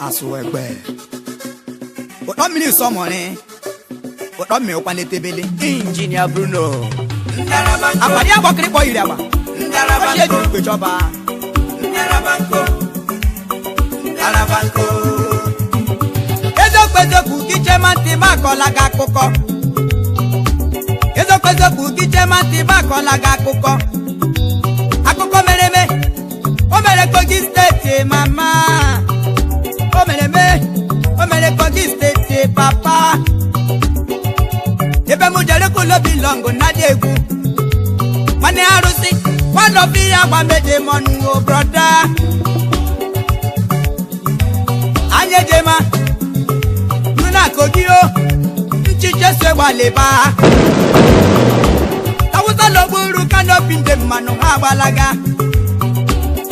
Asụ egbe ụtọ mmiri sọmọrị, ụtọ mmiri ụkwanetebele. Injinia Bruno. Agbadi agbọkịrịkpọ yiri agba ọchị eji ukwe chọba. Eziokwu, eziokwu gị, chema ntị m akọla gị akụkọ. Eziokwu, eziokwu gị, chema ntị m akọla gị akụkọ. Akụkọ mere eme, o mere Kogi Steeti, mama. O mere eme, o mere Kogi Steeti, papa. Ebe m jere kulobi lọngụ na dị egwu nwanne arụsị nwanọbi ya gba meje mọnụ o, brother. Anyị ejema nuna Kogi o nchiche so gbalịba tawụsa n'okpuru canopy ndị mmanụ ha agbalaga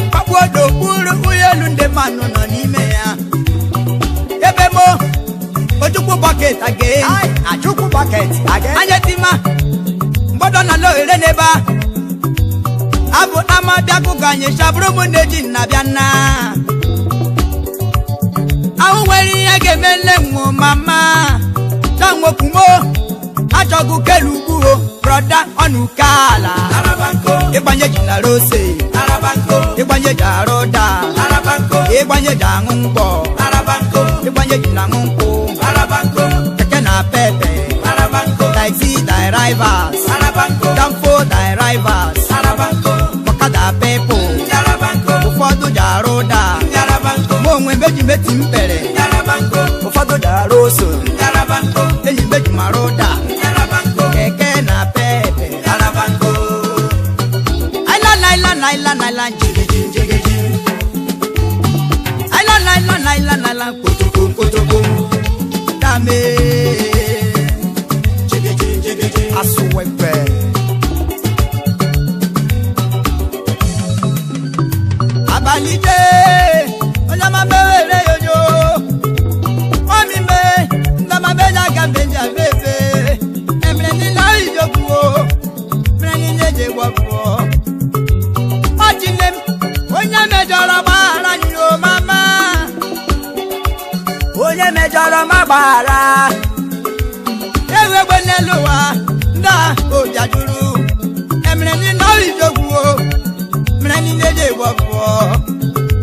kpakpuo n'okpuru ụlọelu ndị mmanụ nọ n'ime ya. Ebe mo Ojukwu bucket again. Achukwu bucket again. Anya tima mgbọdọ na lohere n'ebe a abụ ama bịakụkọ anyị chabụrụ m na-eji nna bịa nna ahụ nwere ihe ga-eme nne m mama chanwokwumo achọgụ kelu ugwu o, brother, ọnụ ala ịgbanye ji na rose, ịgbanye ji arụ ụda, ịgbanye ji aṅụ mgbọ, ịgbanye ji na aṅụ nkwụ, keke na pepe, taxi drivers, danfo drivers, ọkada people. Ụfọdụ ji arụ ụda ma onwe meji meti mpere. Ụfọdụ ji arụ ose enyi meji mara ụda keke na pepe. Aila naila naila naila njigiji njigiji, aila naila naila naila kotoko kotoko dame. Asụ egbe. Abalị jee onye ọma mewere yoyo omime ndamabeja gambeja bebe emere niile ijokwuo mere niile je gwọpụọ ọchịnne m onye mejọrọ gbaghara nyo mama onye mejọrọ ma gbaghara ewegbe n'elu ụwa ndị a obi ajụrụ emere niile ijokwuo mere niile je gwọpụọ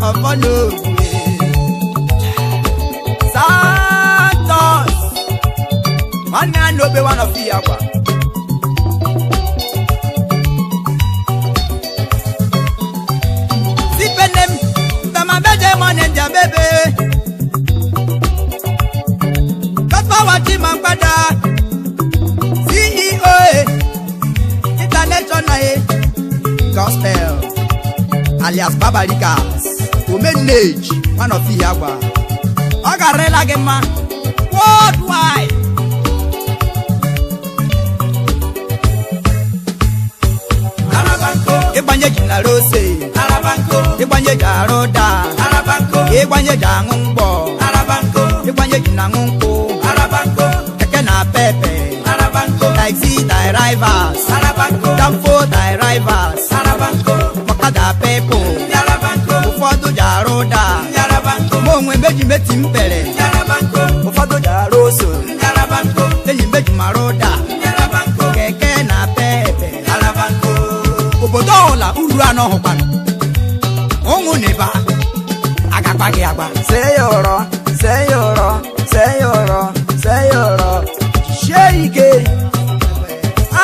ọfọ n'ogwe Santos nwanne ya n'obe one of ya kwa. Sipenem ndamabeje mọne njabebe Gospel Chimampada CEO International Gospel alias Babarikas Omenage one of ya gwa ọ garịla gị mma worldwide. Ịgbanye ji na rose, ịgbanye ji arụ ụda, ịgbanye ji aṅụ mgbọ, ịgbanye ji na aṅụ nkwụ, keke na pepe, taxi drivers, danfo drivers, ọkada people. Ụfọdụ ji arụ ụda ma onwe meji meti mpere. Ụfọdụ ji arụ ose enyi meji mara ụda keke na pepe. Obodo ọla uru anọ hụkwanụ ụmụ na ebe agakpa gị agba. Seyọrọ, seyọrọ, seyọrọ, seyọrọ, sie ike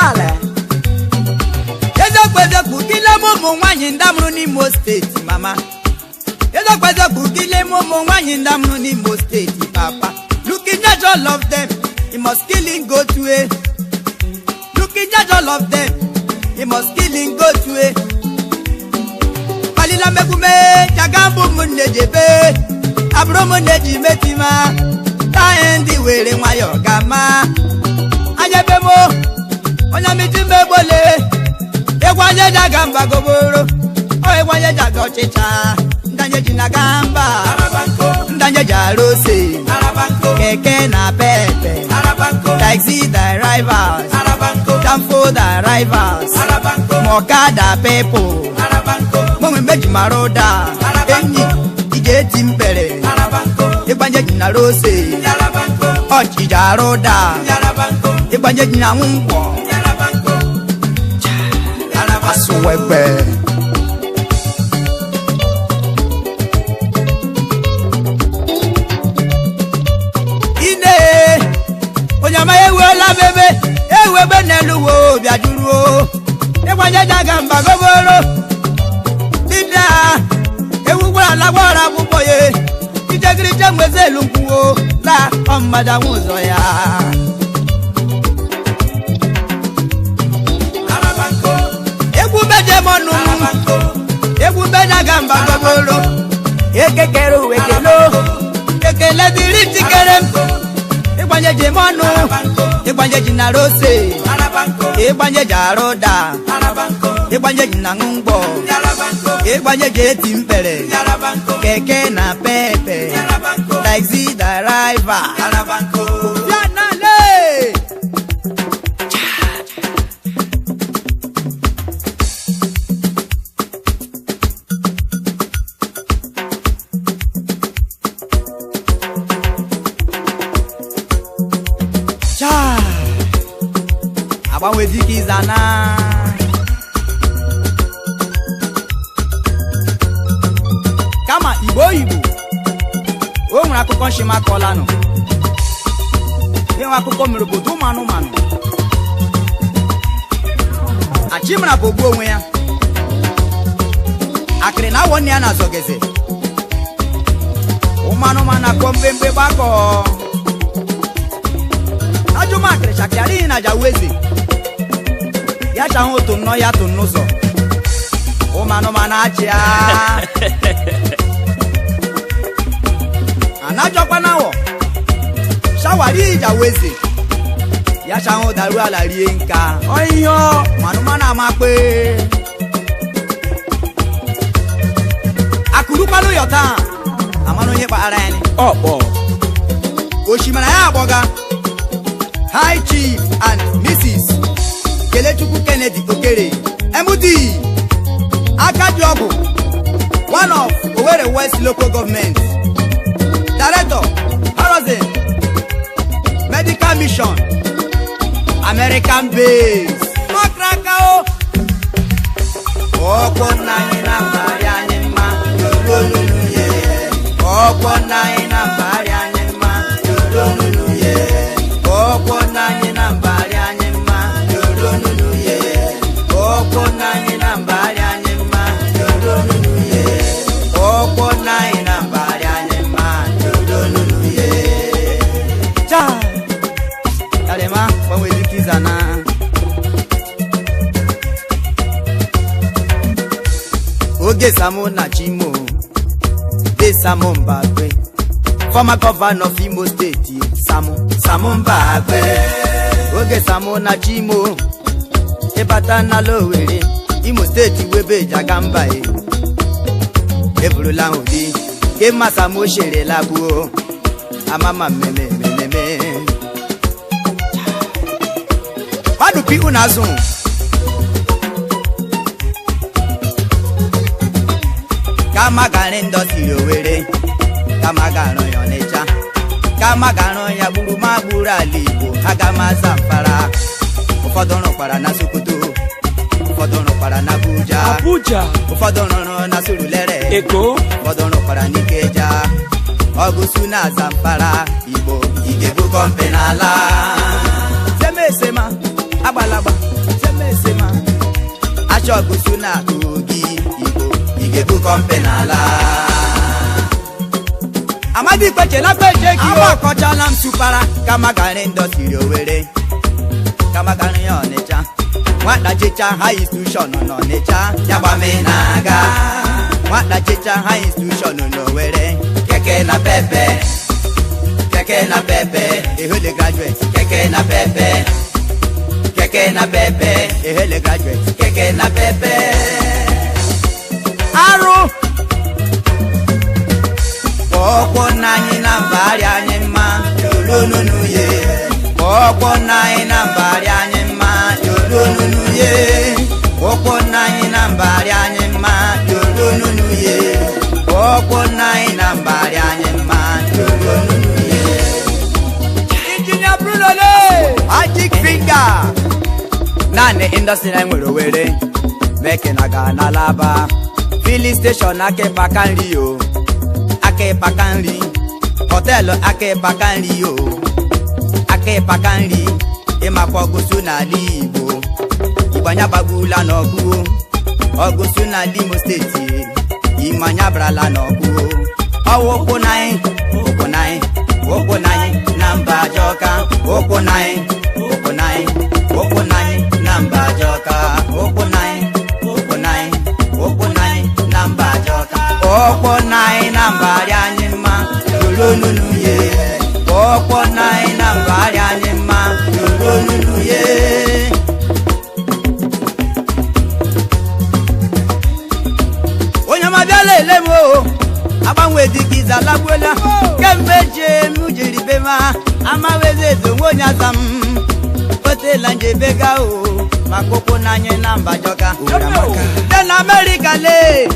ala. Eziokwu, eziokwu gị, lem ụmụ nwaanyị ndị amụrụ n'Imo Steeti, mama. Eziokwu, eziokwu gị, lem ụmụ nwaanyị ndị amụrụ n'Imo Steeti, papa. Looking at all of them, you must killing go to a looking at all of them, you must killing go to a palila megume jagambu ụmụnne jebe abụrụ ụmụnne ji metima taa ndị were nwayọọ gama anya ebe mo onye miti megbole egwu anya ji aga mba goboro ọ egwu anya ji aga ọchịcha ndị anya ji na-aga mba ndị anya ji arụ ose keke na pepe, taxi drivers, danfo drivers, mọkada people mgbanwe meji mara ụda enyi ije eti mpere. Ịgbanye ji na rose. Ọchịja arụ da. Ịgbanye ji na ngwọ. Asụwegbe. Ine onye ama ewuola bebe ewu ebe n'elu wo bịa juruo ịgbanye ji aga mba goboro dida ewu gwara lagwara akwụkwọ ya ijegirije nweze elu nkwuo la ọmmaja nwe ụzọ ya. Egwu beje mọnụ, egwu beje aga mba goboro. Ekekere uwe kelo. Ekele dịrị njikere m. Ịgbanye ji mọnụ, ịgbanye ji na rose, ịgbanye ji arụ da, ịgbanye ji na ṅụngbọ, ịgbanye ji eti mkpere keke na pepe taxi driver. Ya na le! Cha! Agbanwe dike ịzana kama igbo igbo o nwere akụkọ nshịmakọlanụ ịnwe akụkọ mere obodo ụmụ anụmanụ. Achịmara bụ ogbu onwe ya akịrị na awọ nne ya na azọgeze. Ụmụ anụmanụ akọ mgbemgbe gbakọ ajụmakịrị chakịrị adịghị na jawu eze ya chahụ otu nnọọ ya tụ n'ụzọ ụmụ anụmanụ achịa anajọkwa n'awọ shawari ijawu eze ya chahụ daru ala rie nka. Ọyọ. Manụmanụ amakpe akụrụkwanụ yọta amanụ onye kpaghara ya ni. Ọkpọ. Oshimara ya agbọga High Chief and Mrs. Kelechukwu Kennedy Okere, MD, Akajiọgwụ, one of Owerri West Local Government, Director, Horizon Medical Mission, American Base Makraka o. Ọkwọ nna anyị na mbari anyị mma lololulu ye. Ọkwọ nna anyị na mbari anyị mma lololulu ye. Ọkwọ nna anyị na mbari anyị mma lololulu ye. Ọkwọ nna anyị na mbari anyị mma lololulu ye. Ọkwọ nna anyị na mbari anyị mma lololulu ye. Cha! Kalema, gbanwee dịka na. Oge Samu na Chimo de Samu Mbagwe, former governor of Imo State, Samu Mbagwe. Oge Samu na Chimo ịbata n'ala Owerri, Imo State, webe jaga mba e eburula obi ke mma Samu sherela gbuo amama mmemme mmemme mmadụ pi unu azụ. Kama garị ndọsiri Owere, kama garụ ya Ọnịcha, kama garụ ya gburu ma gburu ala Igbo ha gama Zamfara. Ụfọdụ rụkwara na Sokoto, ụfọdụ rụkwara na Abuja. Abuja. Ụfọdụ rụrụ na Surulere. Eko. Ụfọdụ rụkwara n'Ikeja ọgụsu na Zamfara. Igbo igebu kọmpe n'ala semesema agbalagba semesema achọgụsu na Kogi. Igbo igebu kọmpe n'ala Amadi kpechela kpeche gị o akọchala m supara kama garị ndọsiri Owere, kama garị ya Ọnịcha. Nwata chicha ha institution n'Ọnịcha ya gbame na-aga, nwata chicha ha institution n'Owere keke na pepe, keke na pepe ehele graduate, keke na pepe, keke na pepe ehele graduate, keke na pepe arụ ọkwọ nna anyị na mbagharị anyị mma lolonunu ye. Ọkwọ nna anyị na mbagharị anyị mma lolonunu ye. Ọkwọ nna anyị na mbagharị anyị mma lolonunu ye. Ọkwọ nna anyị na mbagharị anyị mma. Olole magic finger. Naanị industry anyị nwere Owerri mekena ga na Alaba filling station, aka ịkpaka nri o, aka ịkpaka nri, hotel aka ịkpaka nri o, aka ịkpaka nri. Ịmakwa ọgụsụ n'ala Igbo, Igbo anya gbagbula n'ọgụ, ọgụsụ n'ala Imo Steeti, Imo anya barala n'ọgụ. Ọwụ ụkwụ n'anyị, ụkwụ n'anyị, ụkwụ n'anyị na mba ajọka, ụkwụ n'anyị, ụkwụ n'anyị, ụkwụ n'anyị na mba ajọka, ụkwụ n'anyị, ụkwụ n'anyị, ụkwụ n'anyị na mba ajọka, ụkwụ n'anyị na mba arịa anyị mma lụrụ nunu ye, ụkwụ n'anyị na mba arịa anyị mma lụrụ nunu ye. Onye ọma bịala ele m o, agbanwe dịka ize alagbuola kemgbe jee m jiri be ma amawezi eze onwe onye aza m otela njebega o, maka ụkwụ n'anya na mba jọka. Ndị na Amerịka lee,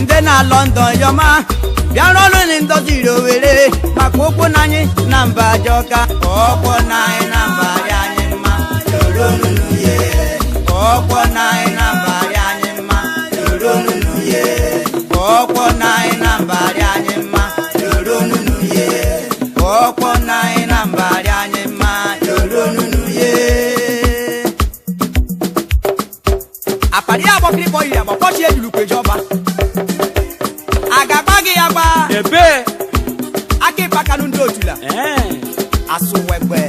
ndị na London yọma bịara ọrụ na ndọziri Owere maka ụkwụ n'anyị na mba jọka, ụkwụ n'anyị na mba rịa anyị mma lụrụ nunu ye, ụkwụ n'anyị na mba rịa anyị mma lụrụ nunu ye, ụkwụ n'anyị na mba rịa anyị mma lụrụ nunu ye, ụkwụ n'anyị na mba rịa anyị mma lụrụ nunu ye. Apari agbọkịrịkpọ yiri agba kpọchi ejuru kwejọba a ga-agba gị ya gba. Ebe. Aka ịkpakanụ ndị otula. Ee. Asụwegbe.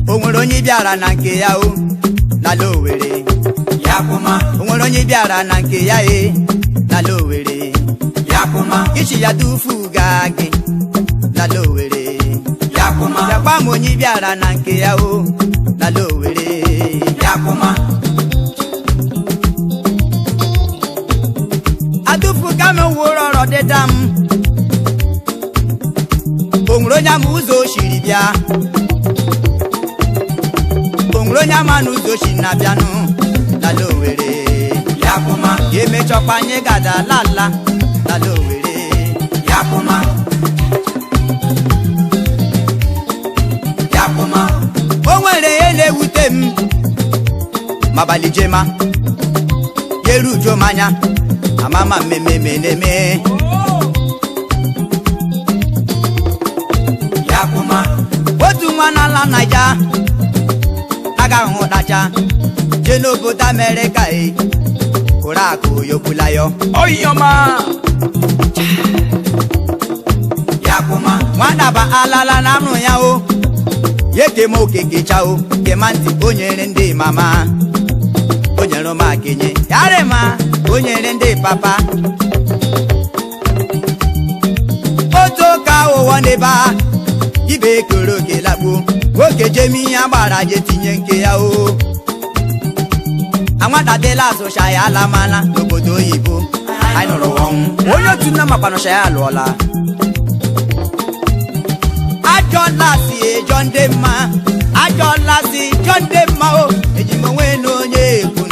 O nwere onye bịara na nke ya o n'ala Owerri? Yakuma. O nwere onye bịara na nke ya e n'ala Owerri? Yakuma. Ichi ya dufu gaa gị n'ala Owerri? Yakuma. Bịakwa m, onye bịara na nke ya o n'ala Owerri? Yakuma. Adụfuga m wụrụ ọrọ dịda m. O nwere onye ama ụzọ o shiri bịa? O nwere onye ama na ụzọ o shi na-abịanụ n'ala Owerri? Yakuma. Ya emechọkwa anyị gada lala n'ala Owerri. Yakuma. Yakuma. O nwere ihe na-ewute m mabalị jema ya erujuo m anya amama mmemme na-eme. Yakuma. Otu nwa n'ala Naija agaghị hụdacha jee n'obodo Amerịka e kụrụ akụ yogbulayo. Oyoma. Yakuma. Nwadaba alala na amụ ya o ya ekema okekecha o kema ntị o nyere ndị mama, o nyere ụmụakenye yarịma, o nyere ndị papa otu ụka ụwọ n'ebe a ibe ekere oke lakpuo nwoke jemi ihe agbara je tinye nke ya o anwatadịla azụcha ya alamala n'obodo oyibo. Anyị nụrụ ọnwụ onye otu nna makwanụcha ya alụọla. Ajọla si ejọ ndị mma, ajọla si jọ ndị mma o eji m onwe na onye ekwu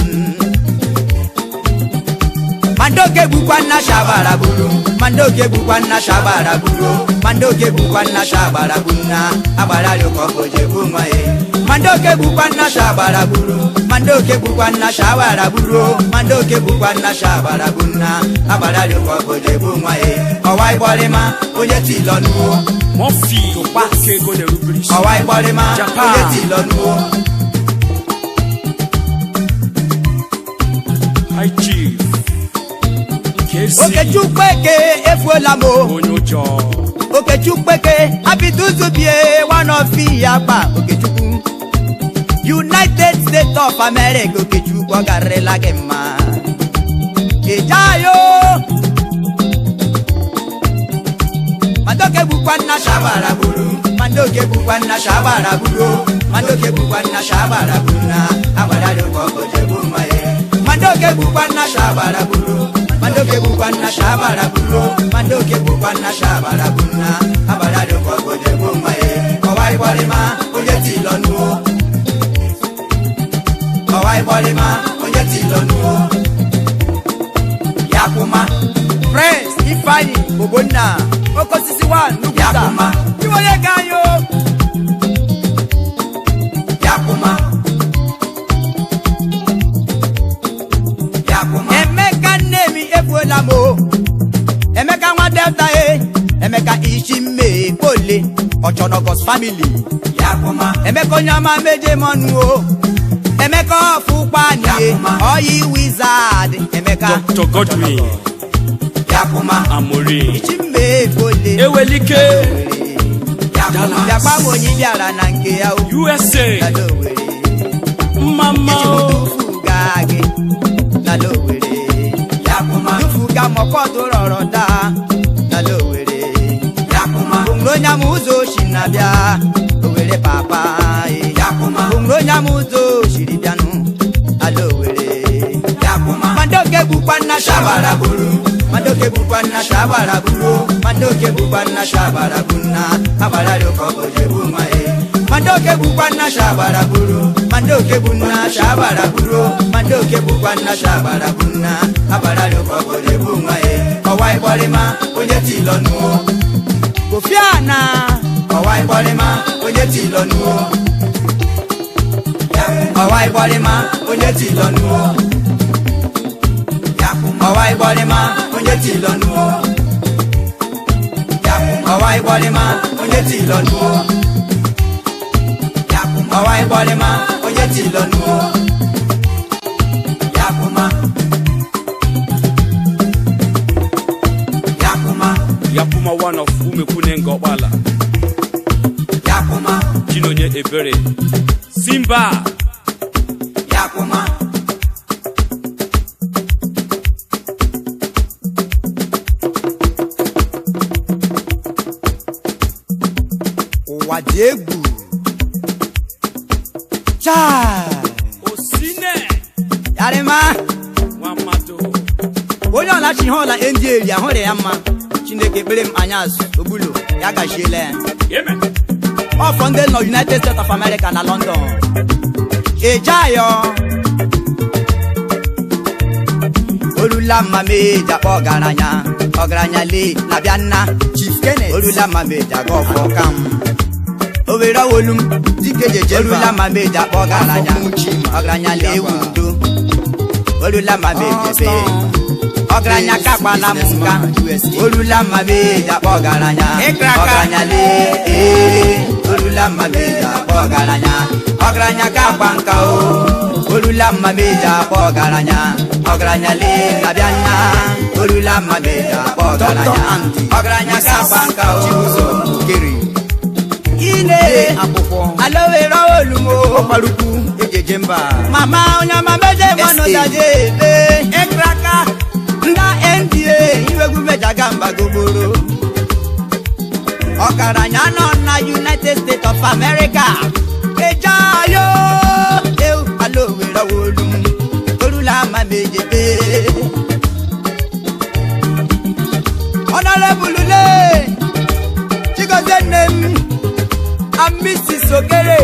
mandoke gbukwa nna shabara gburu, mandoke gbukwa nna shabara gburu, mandoke gbukwa nna shabara gburu na agbara rịọkọ jegbu nwa ya. Mandoke gbukwa nna shabara gburu, mandoke gbukwa nna shabara gburu, mandoke gbukwa nna shabara gburu na agbara rịọkọ jegbu nwa ya. Ọwa ịgbọrịma onye tilọnuo. Murphy. Oke ego na-erubere isi. Ọwa ịgbọrịma. Japan. Onye tilọnuo. High Chief. KC. Okechukwu eke efuola m o. Onye ụjọ. Okechukwu eke abiduzubie one of ya kpa Okechukwu United States of America. Okechukwu, ọ garịla gị mma ijayo. Madoke gbukwa nna shabara gburu, madoke gbukwa nna shabara gburu, madoke gbukwa nna shabara gburu na agbara rịkọ ojegbu mma ya. Madoke gbukwa nna shabara gburu, madoke gbukwa nna shabara gburu, madoke gbukwa nna shabara gburu na agbara rịkọ ojegbu mma ya. Ọwa ịgbọrịma onye ti lọnụ o, ọwa ịgbọrịma onye ti lọnụ o. Ogbonna oke osisi wa Nukwuta. Yakuma. Iwe onye ka anyị o. Yakuma. Yakuma. Emeka nne m efuola m o. Emeka nwa Delta e. Emeka ishi mme kpole Ọchọnọgọs family. Yakuma. Emeka onye ọma meje m ọnụ o. Emeka ọfụkpani e. Yakuma. Oyi wizard Emeka. Dr. Godwin Yakuma. Amori. Ishi mme kpole. Ewelike. Yakuma. Bịakwa m onye bịara na nke ya o. USA. Lala Owerri. Mama. Echigbu tufu gaa gị. Lala Owerri. Yakuma. Tufu ga mọkọdụ rọrọ daa. Lala Owerri. Yakuma. Onwere onye ama ụzọ oshi na-abịa Owere papa e. Yakuma. Onwere onye ama ụzọ oshiri bịanụ ala Owere. Yakuma. Madoke bụkwa nna shabara buru. Madoke bụkwa nna shabara buru. Madoke bụkwa nna shabara bụ nna. Agbara rịọkọ ojebu nwa e. Madoke bụkwa nna shabara buru. Madoke bụ nna shabara buru. Madoke bụkwa nna shabara bụ nna. Agbara rịọkọ ojebu nwa e. Ọwa ịgbọrịma onye tilọnụ o. Kofi Annan. Ọwa ịgbọrịma onye tilọnụ o. Ọwa ịgbọrịma onye tilọnụ o. Yakuma. Ọwa ịgbọrịma onye tilọnụ o. Yakuma. Ọwa ịgbọrịma onye tilọnụ o. Yakuma. Ọwa ịgbọrịma onye tilọnụ o. Yakuma. Yakuma. Yakuma one of Umekwune Ngọkpala. Yakuma. Chinonye Ebere. Simba. Yakuma. Ụwa dị egwu. Chai! Osine. Yarịma! Nwamado. Onye ọla chi ihe ọla ndị eri ahụrụ ya mma. Chineke kpere m anya azụ ogbulo ya gachiela ya. Amen. Ọfọ ndị nọ United States of America na London. Ejeayọ olula mma meja kpọ ọgaranya ọgaranya lee na bịa nna. Chief Kenneth. Olula mma meja ga ọfọ kam. Owere olu m Dike jeje olula mma meja kpọ ọgaranya Afọ Muchima. ọgaranya lee Yagba. udo. Olula mma meja ebe ọgaranya kakpala m nka. USA. Olula mma meja kpọ ọgaranya Ịkraka. ọgaranya lee ee. Olula mma meja kpọ ọgaranya ọgaranya kakpa nka o. Olula mma meja kpọ ọgaranya ọgaranya lee na-abịa nna. Olula mma meja kpọ ọgaranya Dr. Andy. ọgaranya kakpa nka o. Chibuzo Okere. Ine Akwụkwọ. alowere olumo. Ọkparukwu ejeje mba. Mama onye ọma meje mmanụ SA. daje ebe ịkraka nda NDA iwegwu mejaga mba gogboro. Ọgaranya nọ na United States of America. Ejayo eu alowere olum orula ama mejebe. Honorable le Chigozie nne m and Mrs. Okere,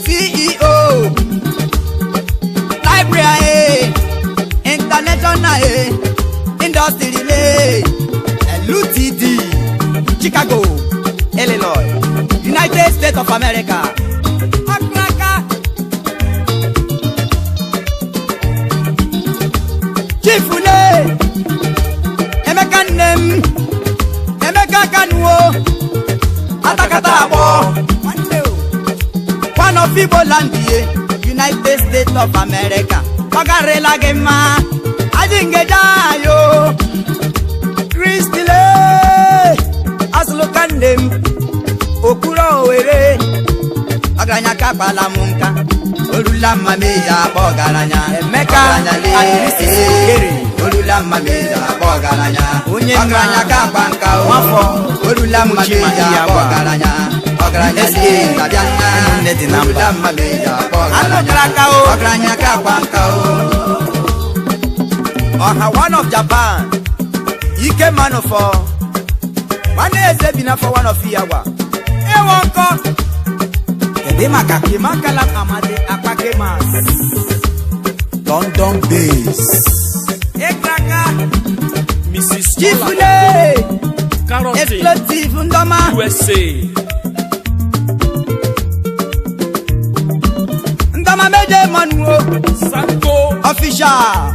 CEO Library International Industry LUTD, Chicago, Illinois, United States of America. Akraka. Chief Ule Emeka nne m Emeka Kanuo Atakata Agbọ one of Igbo land ye, United States of America. Ọ garịla gị mma adị ngeje ayo Kristile asụlụka nne m okpuru Owere ọgaranya kakpala m nka olula mma meji akpọ ọgaranya. Emeka Ọgaranya lee, and Mrs. Okere. Olula mma meji akpọ ọgaranya Onye nna ọgaranya kakpa nka o. Nwafọ Olula mma Muchima meji akpọ Iyagba. ọgaranya ọgaranya SA. lee na-abịa nna. Ụmụnne dị na mba. Olula mma meji akpọ ọgaranya Anụtara aka o. ọgaranya kakpa nka o. Ọha one of Japan. Ike mmanụ fọ nwanne eze bi n'afọ one of Iyagba Ewo nkọ. Kedu maka Kimakala Amadi Akpakemas? London base. Ịkraka. Mrs. Chifule Carrollton, Explosive ndọma. USA. Ndọma meje mọnu o. Sanko. Official.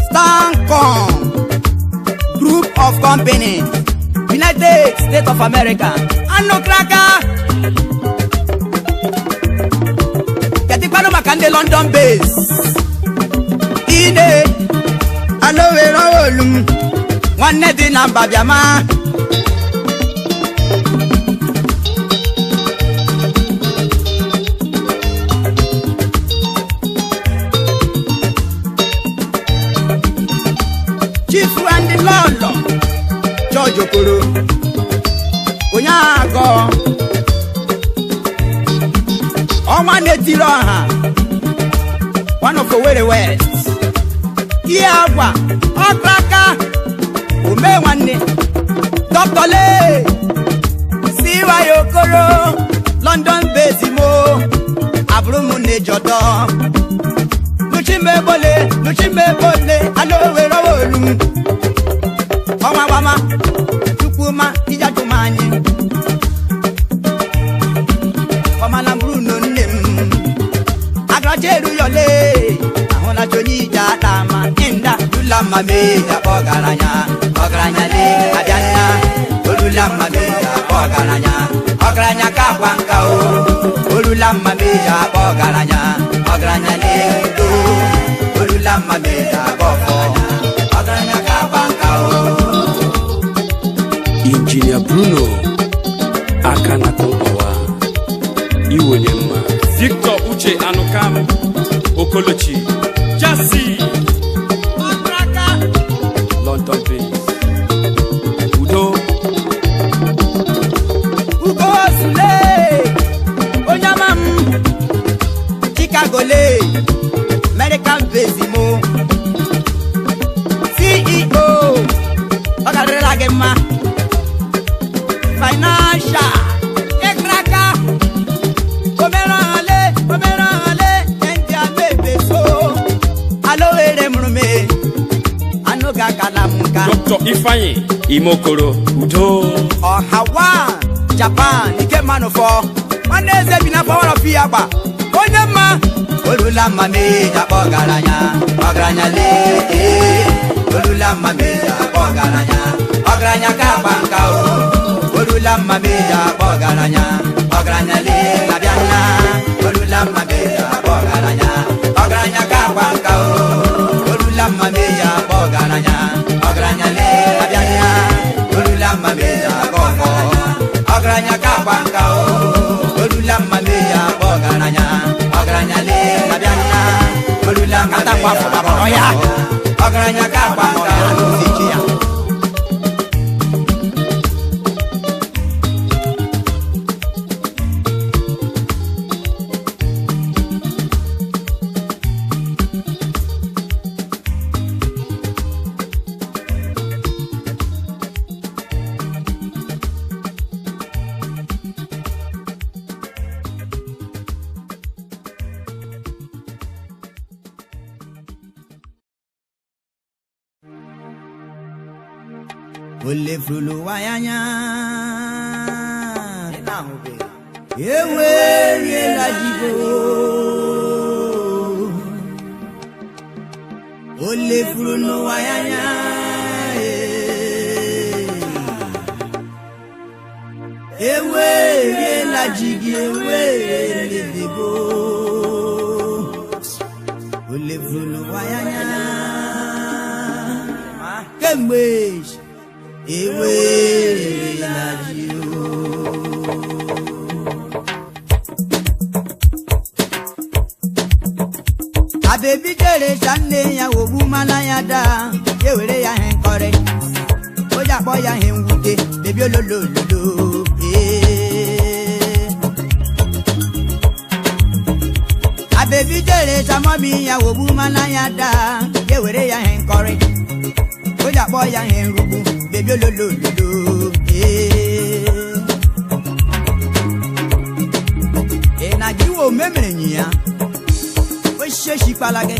Stancom Group of Companies, United States of America. Anụ kraka. Ketikwanụ maka ndị London base. Ine alowere olu m. Nwanne dị na mba bịama. Chief and Lọlọ George Okoro onye agọ ọnwa na-etiri ọha one of Owerri West ihe agwa ọkraka ome nwanne Dr. Lee CY Okoro London base mo abụrụ m na-ejọdọ nuchimebole nuchimebole alowere olu m ọnwa gbama chukwuma ijajuma anyị ọmala bruno nne m agracha eruyọle ahụlacha onye ije ata ma inda lula mma mee akpọ ọgaranya ọgaranya le abịa nna olula mma mee akpọ ọgaranya ọgaranya ka akwa nka o olula mma mee akpọ ọgaranya ọgaranya le do olula mma mee akpọ ọgaranya ọgaranya ka akwa nka o. Injinia Bruno Akanakọbawa iwenye mma. Victor Uche Anukam Okolochi Jasi London base. Udo. Ugo Sule onye ọma m Chicago le American base mo CEO ọ garịrịla gị mma financial ịkraka omerọhale omerọhale ndị amebe so alowere mụrụme anụ ga-akala m nka. Dr. Ifeanyi Imokoro Udo. Ọhawa Japan ike mmanụ fọ nwanne eze bi na fọwọrọ fi ya gba onye mma olula mma mee akpọ ọgaranya ọgaranya lee ee olula mma mee akpọ ọgaranya ọgaranya ka akpa nka o olula mma mee akpọ ọgaranya ọgaranya lee abịa nna olula mma mee akpọ ọgaranya ọgaranya ka akpa nka o olula mma mee akpọ ọgaranya ọgaranya lee abịa nna olula mma mee akpọ ọgaranya ọgaranya ka akpa nka o olula mma mee akpọ ọgaranya ọgaranya lee abịa nna olula mma mee akpọ ọgaranya ọgaranya ka akpa nka o. Olefulu wayanya eweriela jibo olefulu wayanya eweriela jigi ewerelebo olefulu wayanya kemgbe eweriela jibo. Abebi jere cha nne ya ogbu mana ya daa ya were ya he nkọrị o ji akpọ ya he mwute bebi ololololo ee. Abebi jere cha mọmi ya ogbu mana ya daa ya were ya he nkọrị o ji akpọ ya he nrugbu bebi ololololo ee. Ị na-ajụwa omemere nyi ya osisi eshikpala gị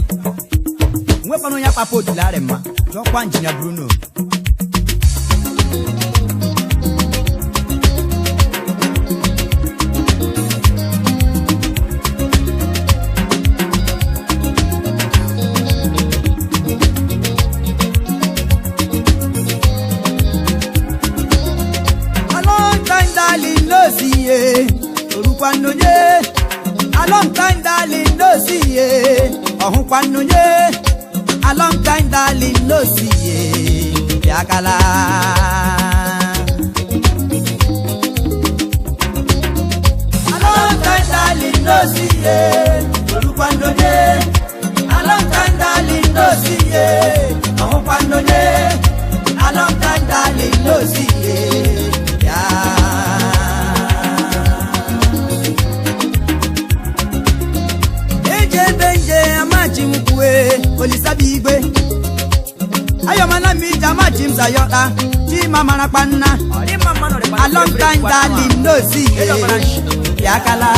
nwekwana onye akpapa otularị mma jụọkwa Injinia Bruno. A long time darling no see ye orukwanonye. A long time darling no see ye ọhụkwanonye. A long time darling no see ye bịakala. A long time darling no see ye orukwanonye. A long time darling no see ye ọhụkwanonye. A long time darling no see ye bịa. Eje nje amachi m kwue olisabi igwe ayọmana m ije amachi m sayọta chima mara kpanna. A long time darling no see ye bịakala.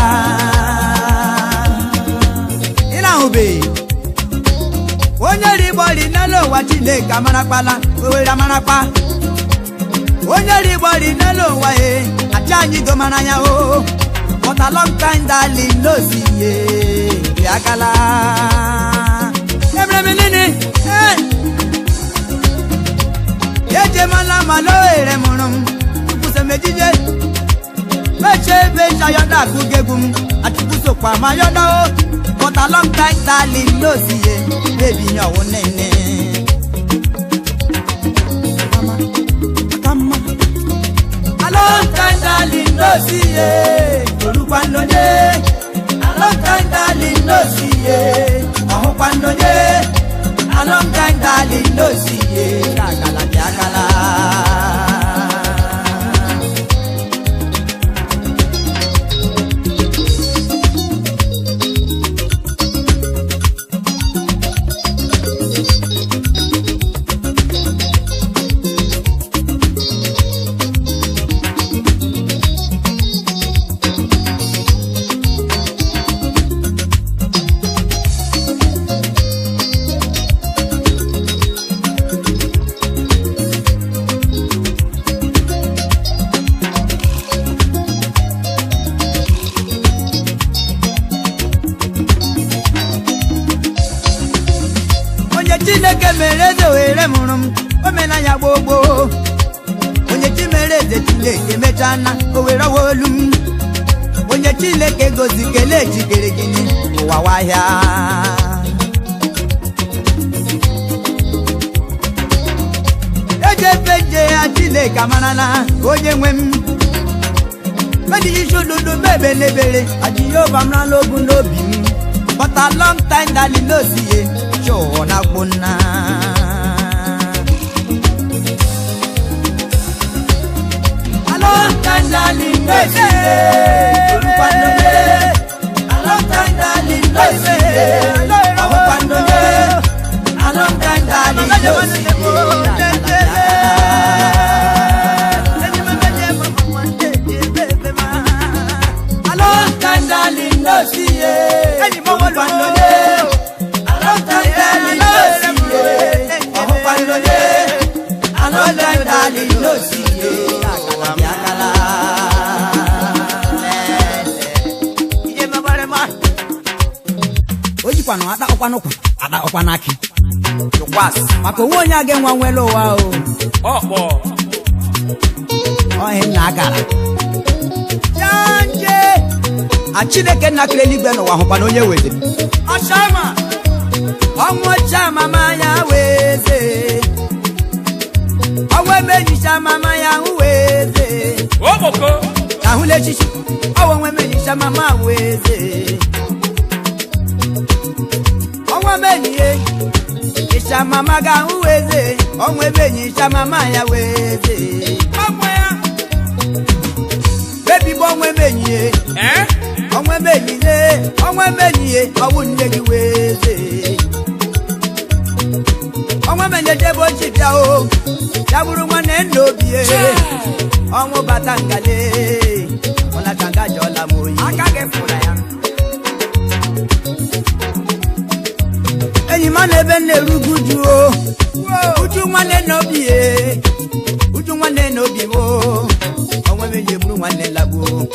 Ị na-ahụbe onye rigbori n'elu ụwa Chineke amarakpala owere amarakpa. Onye rigbori n'elu ụwa e acha anyị domara ya o. But a long time darling no see ye bịakala. Emere m nini ejemala ma n'ohere mụrụ m tukwusemejije meche ebe nchayọda akụgegwu m achụkwusokwa ma yọda o. But a long time darling no see ye baby nyawo nene. A long time darling no see ye orukwanonye. A long time darling no see ye ọhụkwanonye. A long time darling no see ye bịakala bịakala. Onye Chineke mere eze were mụrụ m omenanya gboo gboo. Onye chi mere eze Chineke mechana o were ọwa olu m. Onye Chineke gozi kelee jikere gịnị ụwa wahịa. Eje efe nje ya Chineke amarala onye nwe m. Medighị isi mebe n'ebere ajiyova marala ogu n'obi m. But a long time darling no see ye chọọ na gbona. A long time darling no see ye orukwanonye. A long time darling no see ye ọhụkwanonye. A long time darling no see ye. A long time darling no see ye orukwanonye. A long time darling no see ye ọhụkwanonye. A long time darling no see ye bịakala. O jikwanụ ata ọkwanụkwa ata ọkwanaki maka onwe onye aga enwe nwere ụwa o. Ọkpọ Ọhịa nna agara janje a Chineke nna kere eluigwe n'ụwa hụkwana onye weziri ọchama ọnwụ ọcha mama ya weze ọnwụ emenyicha mama ya weze okpoko ahụla echichi ọnwụ onwe emenyicha mama weze ọnwụ emenyiye ịcha mama ga-ahụ weze ọnwụ emenyicha mama ya weze bebigbo ọnwụ emenyiye eh ọnwụ emenyiye ọnwụ emenyiye ọwụ nne gị weze ọnwụ emenyeje ebe ochi bịa o ya bụrụ nwanne nna obi e ọnwụ bata ngale ọlacha jọla m oyi Aka gị fụla ya. enyi m na ebe m na-erugu uju o uju nwanne nna obi e uju nwanne n'obi m o. Ọnwa emenyi egburu nwanne lagbuo.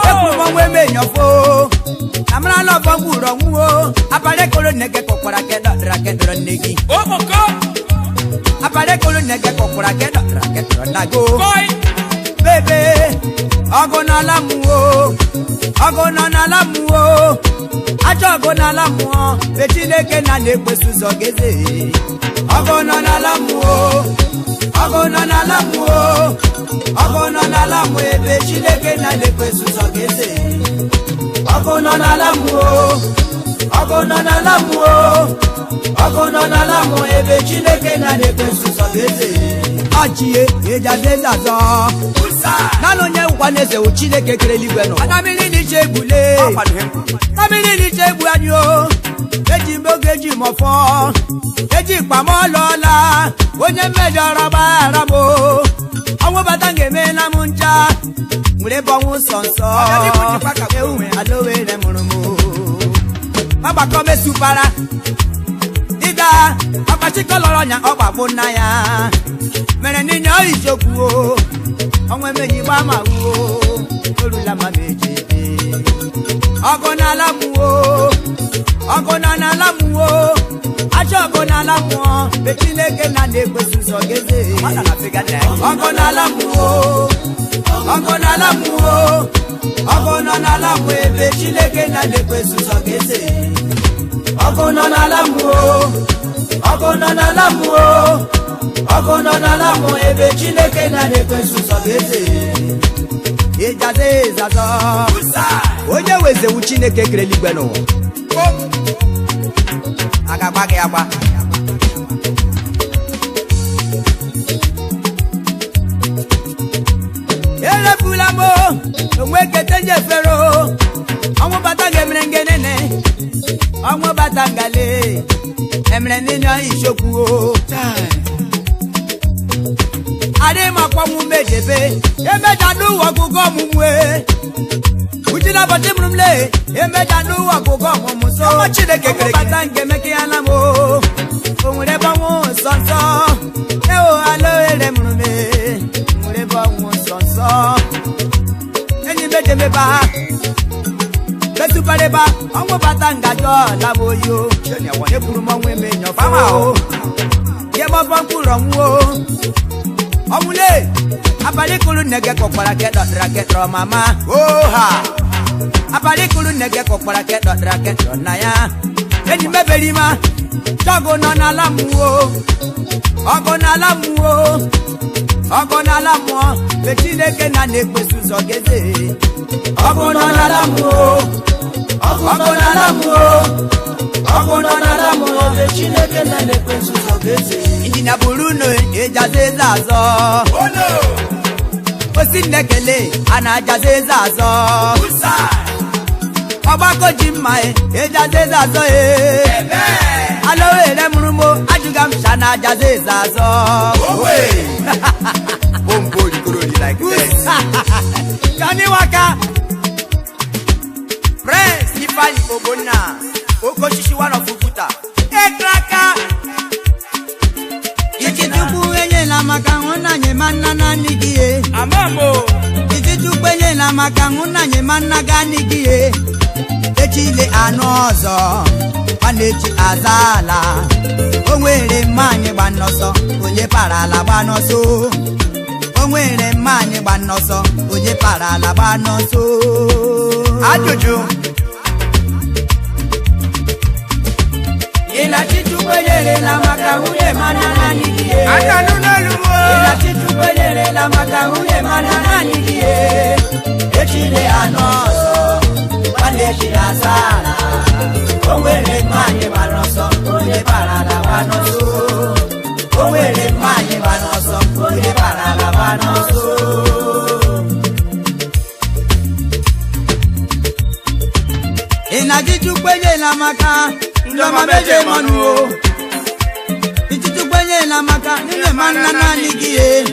Ekwuru m ọnwa emenyi ọfọ. Amara na ọfọ mkpụrụ ọnwụ o. Abalị koro nneke kọkwara kedọdara kedọrọ nne gị. Okpoko. Abalị koro nneke kọkwara kedọdara kedọrọ nna gị o. Koi. Bebe, ọgụ n'ala mmụọ, ọgụ nọ n'ala mmụọ, ajọ ọgụ n'ala mmụọ, be Chineke na na-ekpeso ụzọ geze. Ọgụ nọ n'ala mmụọ, ọgụ nọ n'ala mmụọ, ọgụ nọ n'ala mmụọ, ebe Chineke na na-ekpeso ụzọ geze. Ọgụ nọ n'ala mmụọ, ọgụ nọ n'ala mmụọ, ọgụ nọ n'ala mmụọ, ebe Chineke na na-ekpeso ụzọ geze. Ọchịe ejaze azọ naanị onye nkwa na-eze wụ Chineke kere eluigwe n'ụwa. Ana mmiri n'iche egbule, na mmiri n'iche egbu anyị o. Eji m oge, eji m ọfọ, eji mkpa m ọlụọla. Onye mmejọrọ gbaghara m o. Ọnwụ bata ga-emela m ncha nwere ebe ọnwụ nsọ nsọ. Ewu alowere mụrụ m o. Ọgbakọ mesupara ịga ọkpachikọlọrọ nya ọgbagbo nna ya mere n'inya ichekwu o. Ọnwa emenyi gba ma wuo orula ma meje ebe. Ọgụ n'ala mmụọ, ọgụ nọ n'ala mmụọ, ajọ ọgụ n'ala mmụọ, be Chineke na na-ekpeso ụzọ geze. Ọgụ n'ala mmụọ, ọgụ n'ala mmụọ, ọgụ nọ n'ala mmụọ, ebe Chineke na na-ekpeso ụzọ geze. Ọgụ nọ n'ala mmụọ, ọgụ nọ n'ala mmụọ, ọgụ nọ n'ala mmụọ, ebe Chineke na na-ekpeso ụzọ geze. Ịjaza ịzazọ onye wezewu Chineke kere eluigwe n'ụwa a ga-agba gị agba. Erefula m o, onwe kete nyefere o. Ọnwụ bata ga-emere ngenene, ọnwụ bata ngale emere nínú ìṣokwu o. Adịmakwanwu mejebe emeja n'ụwa ọgụgụ ọmụmụ e uchinabọchị mụrụ m le emeja n'ụwa ọgụgụ ọmụmụ so. Ọma Chineke kere ọnwụ bata nke meke ya na m o. O nwere ebe ọnwụ nsọ nsọ eo ala ohere mụrụ m e. Nwere ebe ọnwụ nsọ nsọ enyi mejemeba metụparịba ọnwụ bata ngajọ ọla m oyi o. Ekwuru m ọnwụ emenyọfọ ye mọfọ mkpụrụ ọnwụ o. Ọnwụle abalị kụrụ nnege kọkwara kedọdara kedọrọ mama oha. Abalị kụrụ nnege kọkwara kedọdara kedọrọ nna ya. Enyi mebere ma chọgụ nọ n'ala mmụọ, ọgụ n'ala mmụọ, ọgụ n'ala mmụọ, be Chineke na na-ekpeso ụzọ geze. Ọgụ nọ n'ala mmụọ, ọgụ n'ala mmụọ, ọgụ nọ n'ala mmụọ, be Chineke na na-ekpeso ụzọ geze. Injinia buru unu ịjaza eze azọ osi nnekele a na-ajaza eze azọ ọgbakọ ji mma e ịjaza eze azọ e alowere mụrụ m ajụga m sha na ajaza eze azọ. Bombo likoroli like this. Johnny Waka. Prince Ifeanyi Ogbonna, Okosisi one of Uguta. Ekraka. Ichukwu enyela maka hụnanya ma nna naanị gị e. Amamo. Ichukwu enyela maka hụnanya ma nna gani gị e. Echile anụ ọzọ nwanne echi aza ala. O nwere mmanya gba n'ọsọ onye para ala gba n'ọsọ. O nwere mmanya gba n'ọsọ onye para ala gba n'ọsọ. Ajụjụ. Ịlachi Chukwu enyerela maka nwunye mana naanị gị e. Ananụ n'olu m o. Ịlachi Chukwu enyerela maka nwunye mana naanị gị e. Echile anụ ọzọ nwanne echi aza ala. O nwere mmanya gba n'ọsọ onye bara ala gba n'ọsọ. O nwere mmanya gba n'ọsọ onye bara ala gba n'ọsọ. Ịnaji Chukwu enyela maka ndị ọma meje mọnụ o. Ichukwu enyela maka nwunye ma nna naanị gị e.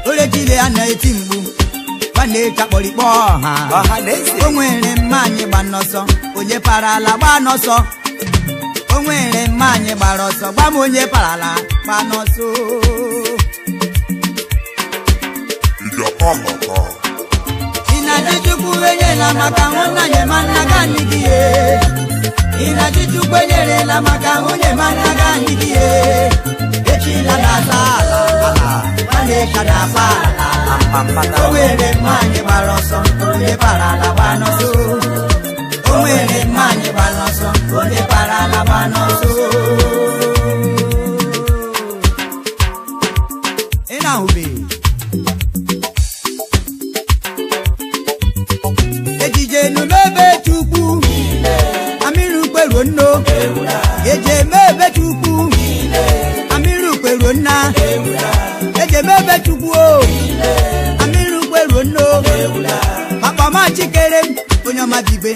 Orechile a na-eti mgbu nwanne chakpọrọ ikpe ọha. Ọha na eze. O nwere mmanya gba n'ọsọ onye para ala gba n'ọsọ. O nwere mmanya gbara ọsọ gba m onye para ala gba n'ọsọ. Ọmọgọ. Ịna-achị Chukwu enyela maka nwunye ma nna ga anyị gị ye. Ịna-achị Chukwu enyerela maka nwunye ma nna ga anyị gị ye. Echila na-asa ala ala, nwanne ka na-asa ala ala. O nwere mmanya gbara ọsọ, onye bara ala gba n'ọsọ. O nwere mmanya gbara ọsọ, onye bara ala gba n'ọsọ. Ị na-ahụbe? Ejije numebe Chukwu, amiru kweruo nno. Eje mebe Chukwu, amiru kweruo nna. Eje mebe Chukwu o, amiru kweruo nno. Papa ma chikere m, onye ọma bigbe.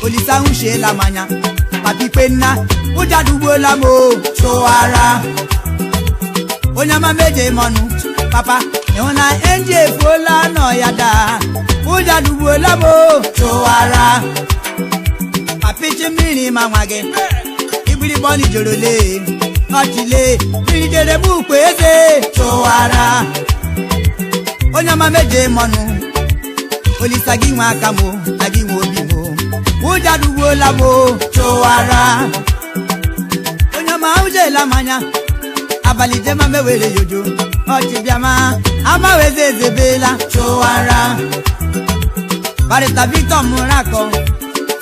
Olisa hụchiela m anya, papa ikpe nna, ụjọ adụgbuola m o, chụwara. Onye ọma meje m ọnụ, papa, ịhụ na enji efuola nọ ya daa. Ụjọ adụgbuola m o, chụwara. Apịchị mmiri ma nwa gị, igbirigbọni joro lee, ọchị lee, mmiri jere m ukwu eze, chụwara. Onye ọma meje m ọnụ, Olisa gị nwe aka m o, na gị nwe obi m o. Ụjọ adụgbuola m o, chụwara. Onye ọma ahụjela m anya, abalị jema mewere yojo, ọchị bịama, amaweze ezebela, chụwara. Barrister Victor Murakọ,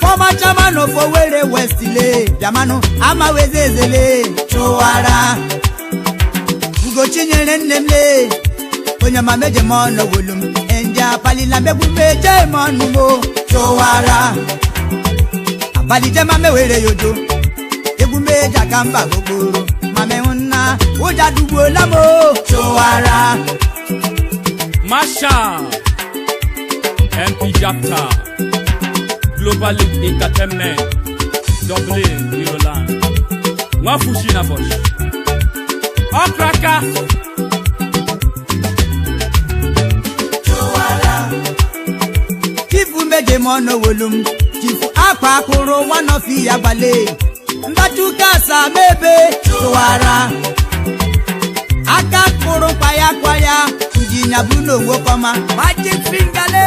former chairman of Owerri West le, bịamanụ, amaweze ezele, chụwara. Ugochi nyere nne m le, onye ọma meje m ọnụ wolu m, ndị apalila megwu meje m ọnụ mo, chụwara. Abalị jema mewere yojo, egwu meje aka mba gbogboro, ma mehụ nna, ụjọ adụgbuola m o, chụwara. Marshal MP Japta, Global League Entertainment, Dublin, Ireland. Nwafushi na Bosch. Okraka. Chifu meje m ọnụ wolu m, chifu akwa akụrụ nwanọfi ya gbale, ndachuka asa mebe, chụwara. Aka kụrụ kwaya kwaya, njinya bụ n'onwe kọma, magic fingale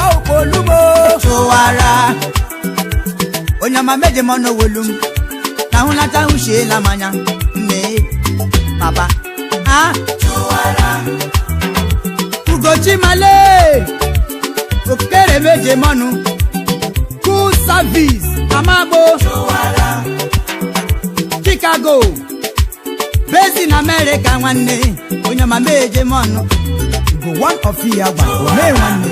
ọkpolumo, chụwara. Onye ọma meje m ọnụ wolu m, na hụlata hụchiela m anya, nne papa a, chụwara. Ugochi male okere meje mọnụ, cool service amagbo, Chicago bezi na America nwanne, onye ọma meje mọnụ, go one of ya gba ome nwanne.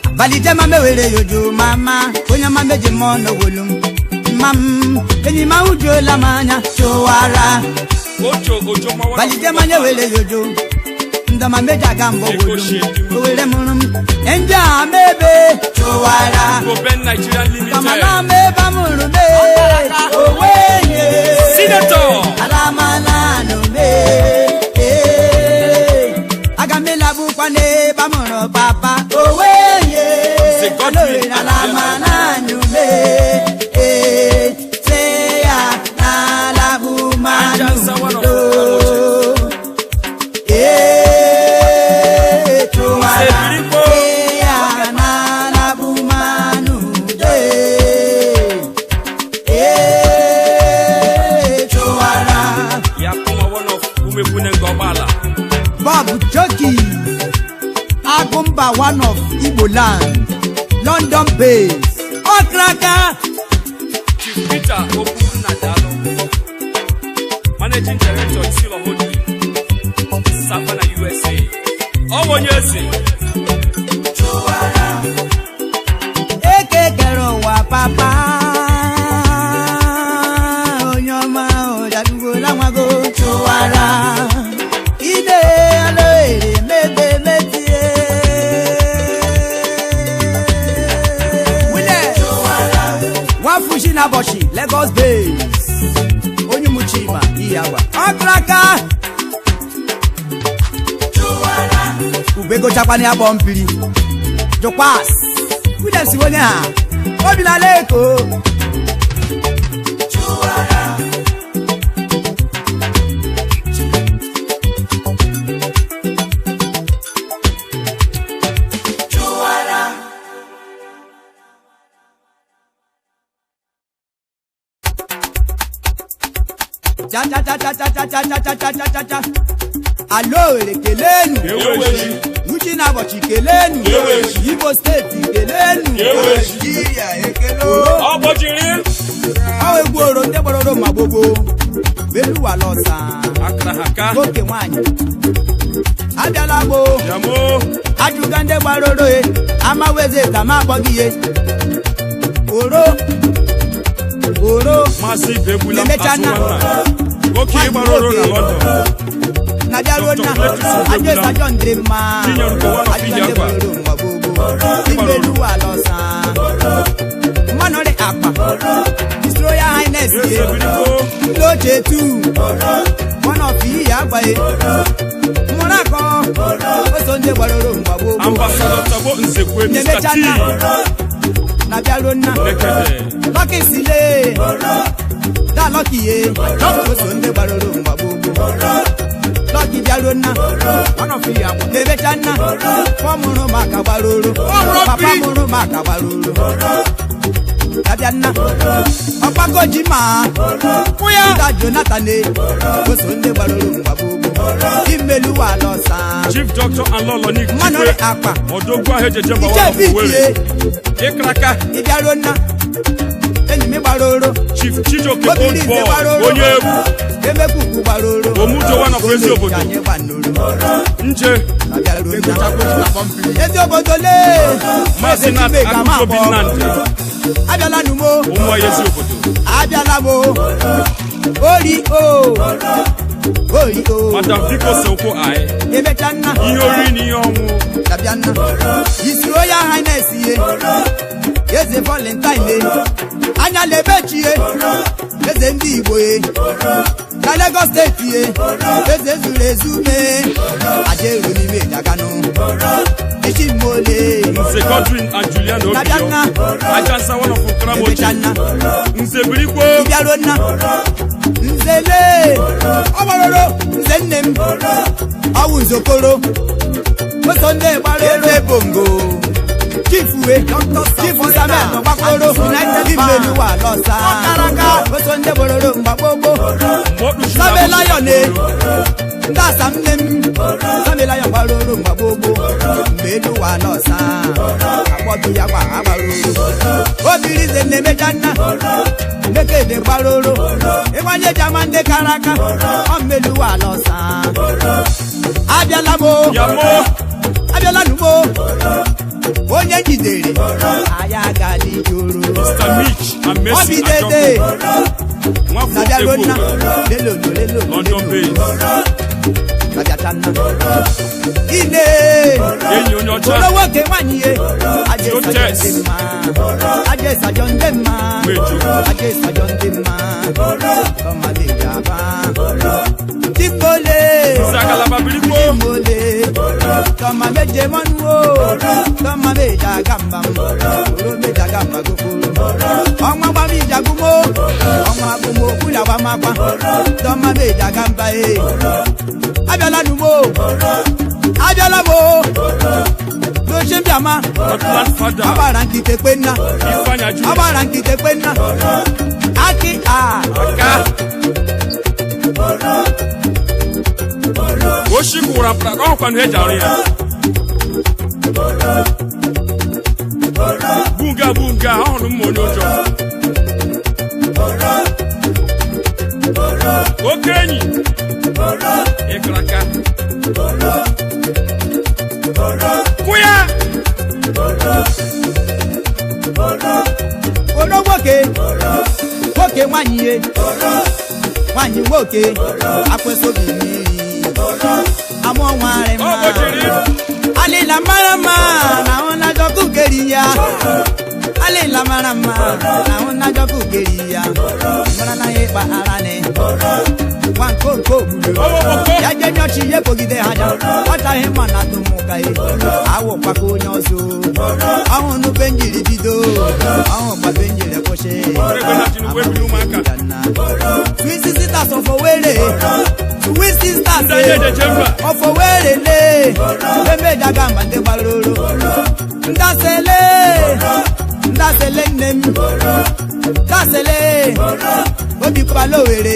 Abalị jema mewere yojo mama, onye ọma meje mọnụ wolu m, mma m enyi ma ujuola m anya, chụwara. Ocho Ojo Mawa. Balije manye were yojo, ndama meja aga mbọ wolu m, owere mụrụ m, ndị a mebe, chụwara. Goben Nigeria Limited. Kamana mebe amụrụ me, owe nye. Senator. Alamala me, ee. Aga m elabukwa n'ebe amụrụ papa, owe nye. Say Godwin. Alamala me, ee. Se ya n'alabu manu Ajansa one of do. Ee, chụwara. Sebiripo. Se ya n'alabu manu do. Ee, chụwara. Yakuma one of Umebune Gobala. Bob Joki, Agumba one of Igbo land, London base, Okraka. Chief Peter Okunadalo. Managing Director Isilo Holding, Savannah, USA. Ọwọ onye eze. Eke kere ụwa papa, onye ọma ụjadugbola nwago, chụwara. Ide alaere mebe metie. Wile, Nwafushi na Bọshi, Lagos base, onye Muchima, Iyawa. Ọkraka. Ube gochakwana ya gbọ mpiri. Jụkwas. Williams onye ha. Obilala Eko. Cha cha cha cha cha cha cha cha cha cha cha cha. Ala Owerri, kelenu. Eweji. Uchi na Abọchị, kelenu. Eweji. Imo Steeti, kelenu. Eweji. Nigeria ekele. Oro. Ọ gbọjiri. Ọ egwu oro ndị gbaroro ma gbogbo beluwa lọsa. Akara ha ka. Nwoke nwanyị abịala gbo. Yamo. Ajụga ndị gbaroro e amaweze tama akpọghị ihe oro oro. Maazị Ibegbula Emechaa na- Azụnwanna. Nwoke ịgbara oro na London. Na bịaruo na Dr. Cletus ajọ ịsajọ ndịrị mma. Chinyere Ugo one of Ajụga ndị Ihiagwa. gbaroro mgbe gbogbo imeluwa lọsa mmanụ rị akpa. His Royal Highness Eze ye. Biriko. Ndị ochie tu one of iyi agbaghị mụrụ akọ oso ndị gbaroro mgbe gbogbo. Ambassador Tabo Nzekwe, Mr. Na-emecha T. na na bịaruo nna. Nekede. Lọkị sile da lọkị ye oso ndị gbaroro mgbe gbogbo. Lọkị bịaruo nna na-emecha nna fọ mụrụ maka gbaroro papa mụrụ maka gbaroro abịa nna ọkpakoji ma da Jonathan e oso ndị gbaroro mgbe gbogbo imeluwa lọsa. Chief Doctor and Lolo Nick Mmanụ Chikwe. akpa. Odogwu ahụ ejeje mba Iche one of bitie. Owerri. Ịkraka. Ịbịaruo nna enyi m gbaroro. Chief Chijioke Obiri Old nze Boy. gbaroro. Onye egwu. Emekwukwu gbaroro. Omujo one of ezi obodo. Anyị gbanoro. Nje. Abịaruo nna ezi obodo lee. Maazị Nat Eze Chibe ka m Akụjobi akpọ. Nnamdi. Abịala numo. Ụmụ ya ezi obodo. Abịala mo ori o ori o. Madam Biko Sokwo anyị. Emecha nna. Ihe oriri na ihe ọnwụ. Abịa nna His Royal Highness ye eze Valentine ye anya na-ebechi ye eze ndị Igbo ye na Lagos Steeti ye eze zuru ezu mee aja eru n'ime jaganụ isi mmole. Nze Godwin and Juliana Abịa Obiyo. nna. Ajansa one of Ukramoji. Emecha nna. Nze Birikwo. Ịbịaruo nna nzele ọgbaroro nze nne m ọwụ nzokoro oso ndị gbaroro Eze Bongo. Chifuwe Chifu Samuel gbakworo imeluwa lọsa oso ndị gbaroro mgbagbogbo. Mgbe ọ Samuel Lion e ndị asa nne m Samuel Lion gbaroro mgbagbogbo mgbe elu wa lọsa akpọtụ ya gba agbaroro obirize na-emecha nna mekede gbaroro ịgbanye jama ndị kara aka ọ mmelu wa lọsa abịala m o. Yamo. Abịala numo onye jidere anyị agala ijoro. Mr. Mitch and Mercy Ọbidede. Ajọkwu. Nwafọ Na bịaruo nna Egwu. lelolo lelolo. London based. Abịacha nna ine. Enyi onye ọcha. Olo nwoke nwanyị ye aja ịsajọ Jotes. ndị mma aja ịsajọ ndị mma. Wejo. Aja ịsajọ ndị mma ọmalịjaba chikole. Nze Agalaba Birikwo. Mole tọma méje mọ́nu o tọma méje agamba m oro méje agamba gokoro ọnwa gbam ijagumo ọnwa agụmo kwụlya gbamakwa tọma méje agamba e abịala numo abịala mo n'oche mbịama. Hotland Father. Agbara nkite kpe nna. Ifeanyi Ajuri. Agbara nkite kpe nna aki a. Aka. Oshi kwụrụ apụta ka ọ hụkwanụ eji arụ ya. Bunga bunga, ahụrụ m onye ụjọ. Oke enyi. Ịkara aka. Kwụ ya. Oro nwoke nwoke nwanyị ye nwanyị nwoke akwụsị mmiri amụọ nwarị Ọ mma. gbochiri. Alịla mara mma na ahụ najọkụ keri ya alịla mara mma na ahụ najọkụ keri ya mara na ya ịkpa ara ni nwa nkonko gburu. Ọwọ́ ya je nyọchi ihe kpogide ha ja ọchaghị mma na tụmụka ye awụkwaka onye ọzọ ọhụ nupe njiri bido ọhụ kwape njiri kwụsị. Egbe na Tinubu ebili ụmụaka. Twin sisters of Owerri, twin sisters. Ndị anyị ejeje mba. Of Owerri le emejaga mba ndị gbaroro ndasele ndị Tasele nne m, tasele obikwala Owere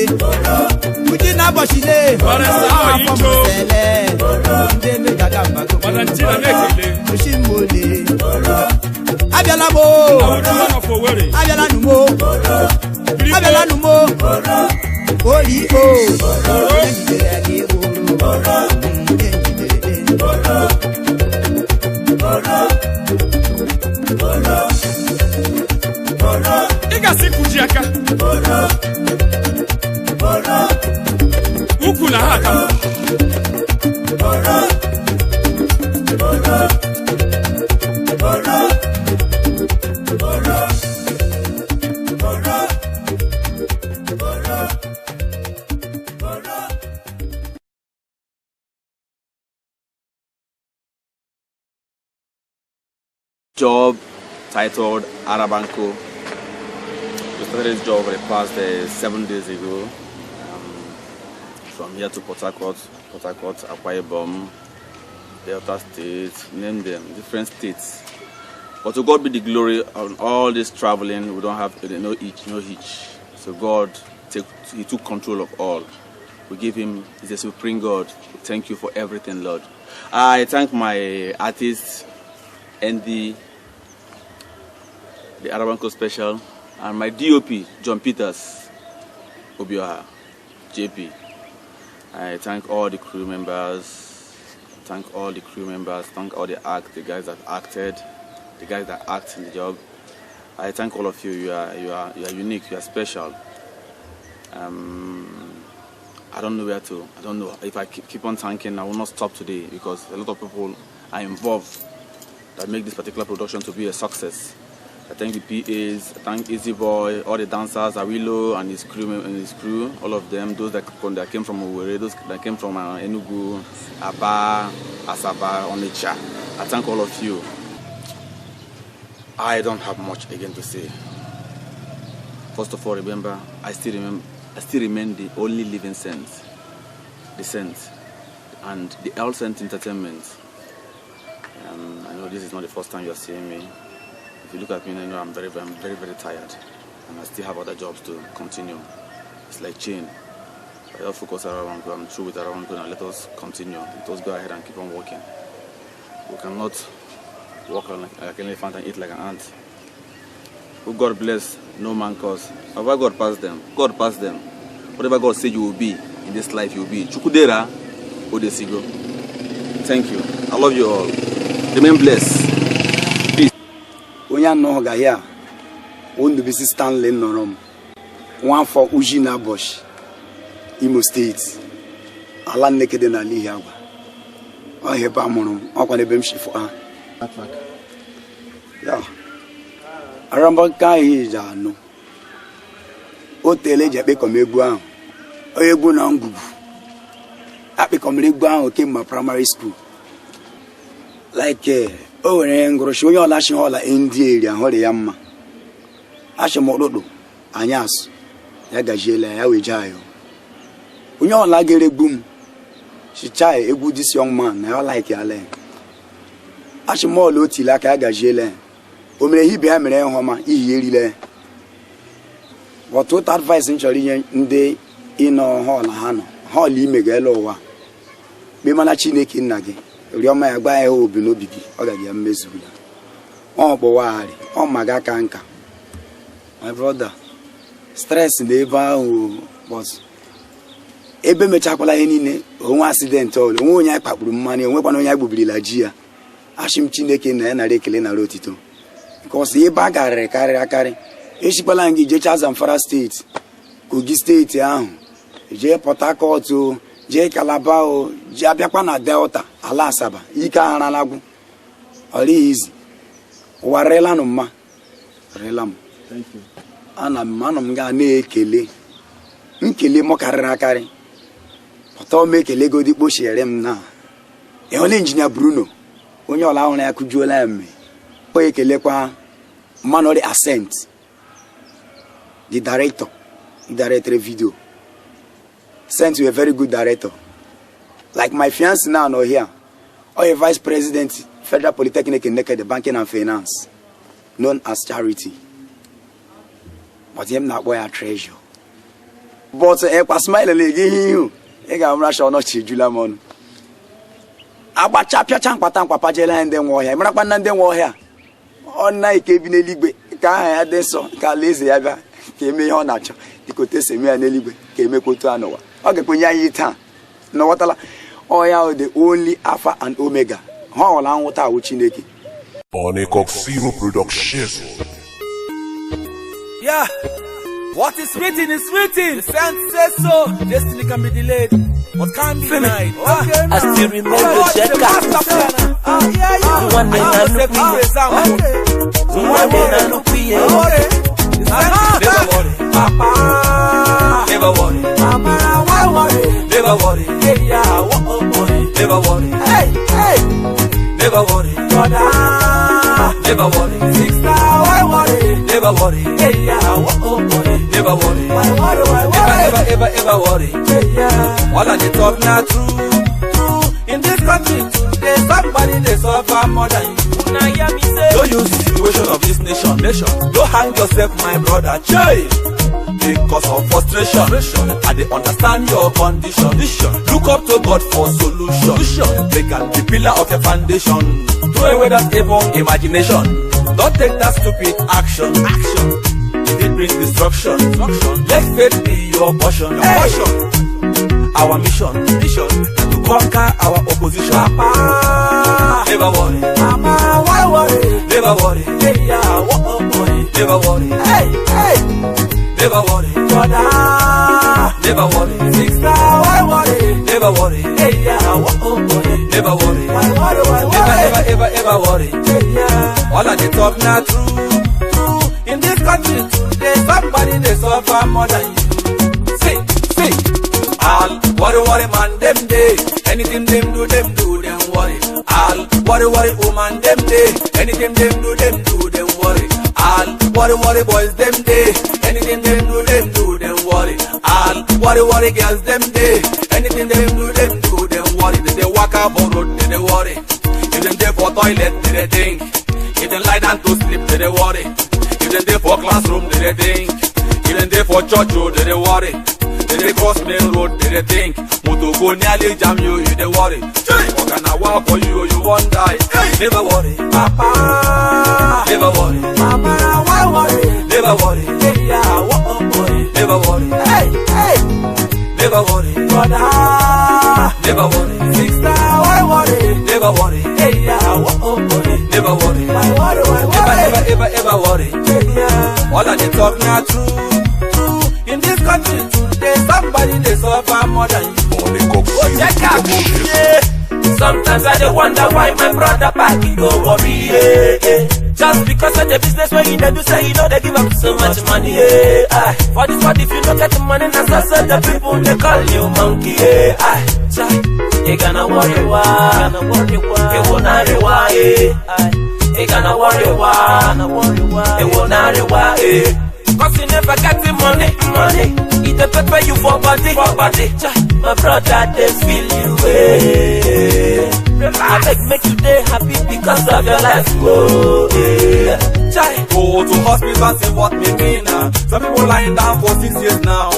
uji na abọchile. Barrister afọ m Oyicho. sele ndị emegaga mbago. Madam Tina na-ekele. Oshimole abịala m o. Awudu one of Owerri. Abịala numo. Kiriko. Abịala numo ori o. Onye jidere gị oro? Onye jidere gị? Ị ga-asị kụji aka. Ukwu na ha aka. Job titled Arabanko. We started this job the past 7 days ago. From here to Port Harcourt, Port Harcourt, Akwa Ibom, Delta State, name them, different states. But to God be the glory on all this traveling. We don't have no hitch, no hitch. So God he took control of all. We give him, he's a supreme God. Thank you for everything, Lord. I thank my artists, Andy, the Arabanko Special, and my DOP, John Peters, Obioha, JP. I thank all the crew members, thank all the crew members, thank all the guys that acted, the guys that act in the job. I thank all of you. You are unique. You are special. I don't know where to. I don't know if I keep on thanking. I will not stop today because a lot of people are involved that make this particular production to be a success. I thank the PAs, I thank Easy Boy, all the dancers, Awilo and his crew, all of them, those that came from Owerri, those that came from Enugu, Aba, Asaba, Onitsha. I thank all of you. I don't have much again to say. First of all, remember, I still remain the only living saint, the saint, and the L Saint Entertainment. I know this is not the first time you are seeing me. If you look at me, you know I'm very, very tired, and I still have other jobs to continue. It's like chain. I just focus around. I'm through with around now. Let us continue. Let us go ahead and keep on working. We cannot walk like an elephant and eat like an ant. Who God bless, no man curse. However God pass them, God pass them. Whatever God said you will be in this life, you will be. Chukudera, Odesigo. Thank you. I love you all. Remain blessed. Peace. Onye anọghị ga ya Ndubisi Stanley nọrọ m, nwafọ Uji na Aboshi, Imo Steeti, ala Nneke dị n'ala Ihiagwa. Ọhịa ebe a mụrụ m, ọkwa n'ebe m shifụ ha ya. Arambaka ahụ ji anụ o teele eji akpịkọm egwu ahụ. Onye egwu na ngwugwu akpịkọmere egwu ahụ kemgbe primary school. Like o nwere ngụrụchi onye ọla shi ọla ndị eri ahụrụ ya mma. Achị m ụtụtụ anyị asụ ya gajiela ya wee jee ayọ. Onye ọla gere egwu m chichaa egwu this young man na ya like ya lee. Achị m ọla o tili aka ya gajiela ya. O mere ihe ibe ya mere ihe ọma ihi erile ya. But otu advice m chọrọ inye ndị ịnọ hall ha nọ hall ime ga-ele ụwa kpe mana Chineke nna gị rịọ ma ya gba ya obi n'obi gị ọ gaghị ya mmezula ọ kpọwagharị ọ ma gị aka nka. My brother, stress na ebe ahụ, but ebe mechakwala ihe niile onwe accident ọbụla onwe onye anyị kpakpuru mmanụ onwekwana onye anyị gbubirila ji ya. Achị m Chineke na ya nara ekele nara otito nke ọsọ ebe a garịrị karịrị akarị. Echikwala gị jechaa Zamfara Steeti, Kogi Steeti ahụ, jee Port Harcourt o, jee Calabar o, jee abịakwa na Delta, ala Asaba, ike agharalagwụ ọrịghị izi ụwa rịlanụ mma rịla m. Ana m anọ m ga na-ekele nkele mọ karịrị akarị pụta m ekele godi kpochiere m na ịhụla Injinia Bruno onye ọla hụrụ ya kụjuola ya mme o. Ekelekwa Manori Ascent, the director, the director video sent to a very good director like my fiance now nọ here, or a vice president, Federal Polytechnic in Nekede, banking and finance. Known as Charity, but ihe m na-akpọ ya Treasure. But ekwa smile na-ege ihe ihu ị ga-amụracha ọnọchi ejula m ọnụ. Agbacha pịacha mkpata nkwapajela ya ndị nwe ọhịa. Marakwa na ndị nwe ọhịa ọ na ike bi n'eluigwe, ka aha ya dị nsọ, ka alaeze ya bịa, ka eme ihe ọ na-achọ dịka otu esi eme ya n'eluigwe, ka emekwa otu a n'ụwa. Ọ ga-ekwenye anyị taa n'ọghọtala ọya, the only Alpha and Omega. Ha ọla nwụta awụ Chineke. Onycoxiro Production. Yeah. What is written is written. The saint says so. Destiny can be delayed, but can't be denied. Okay, I still remember Jeka. Nwanne na nnukwu ihe. Nwanne na nnukwu ihe. Never worry, Papa. Never worry, Mama. Why worry? Never worry, yeah, yeah. Oh, oh, never worry, hey, hey. Never worry, brother. Never worry, sister. Why worry? Never worry, yeah, yeah. Oh, oh, never worry, why worry? Why worry? Never, ever, ever, ever worry, yeah, yeah. All of the talk na true, true. In this country today, somebody dey suffer more than you. Una hear me say. No use the situation of this nation, nation. Don't hang yourself, my brother. Chey! Because of frustration, I dey understand your condition. Look up to God for solution. Make am the pillar of your foundation. Throw away that evil imagination. Don't take that stupid action. Action. It brings destruction. Let faith be your portion. Your portion. Our mission, mission, to conquer our opposition. Papa, never worry. Mama, why worry? Never worry. Yeah, yeah, oh, oh, never worry. Hey, hey. Never worry, brother. Never worry, sister. Why worry? Never worry. Yeah, yeah, oh, oh, never worry. Why worry? Why worry? Never, ever, ever, ever worry. Yeah, yeah. All of the talk na true, true. In this country today, somebody dey suffer more than you. See, see. All worry, worry man, them day. Anything them do, them do, them worry. All worry, worry woman, them day. Anything them do, them do, them worry. All worry, worry boys, them day. Anything them do, them do, them worry. All worry, worry girls, them day. Anything them do, them do, them worry. They walk out for road, they worry. If them dey for toilet, they think. If them lie down to sleep, they worry. If them dey for classroom, they think. If them dey for church, oh, they worry. They cross main road, they think. Motor go nearly jam you, you dey worry. What can I walk for you, you won't die. Never worry, Papa. Never worry, Mama. Why worry? Never worry, yeah, yeah. Oh, oh, never worry, hey, hey. Never worry, brother. Never worry, sister. Why worry? Never worry, yeah, yeah. Oh, oh, never worry, why worry? Why worry? Never, ever, ever, ever worry, yeah, yeah. All of the talk na true, true. In this country today, somebody dey suffer more than you. Onycoxiro Production. Sometimes I dey wonder why my brother back he go worry. Yeah, yeah. Just because of the business where he dey do, say he know they give up so much money. Yeah, aye. For this part, if you don't get the money, na so so the people they call you monkey. Yeah, aye. Chai, you gonna worry why? You wanna worry why? Yeah, aye. You gonna worry why? You wanna worry why? Yeah. Cause you never get the money, money. It dey pepper you for body, for body. Chai, my brother, they feel you way. I beg make you day happy because of your life. Oh, yeah. Chai. Go to hospital and see what me mean. Some people lying down for 6 years now.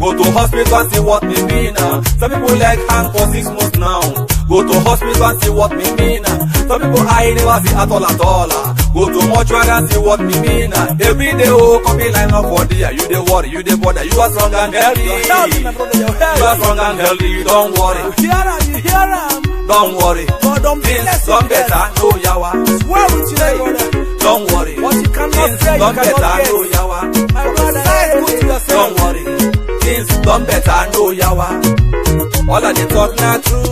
Go to hospital and see what me mean. Some people leg hang for 6 months now. Go to hospital and see what me mean. Some people eye never see at all at all. Go to mortuary and see what me mean. Every day oh, come in line up for there. You dey worry, you dey bother. You are strong and healthy. You are strong and healthy. You don't worry. You hear am, you hear am. Don't worry. God don't Things bless don't you. better, no yawa. Swear with you, my brother. Don't worry. What you cannot Things say, you don't cannot better, get. no yawa. My brother, hey, good to yourself. Don't worry. Things don't better, no yawa. All of the talk na true,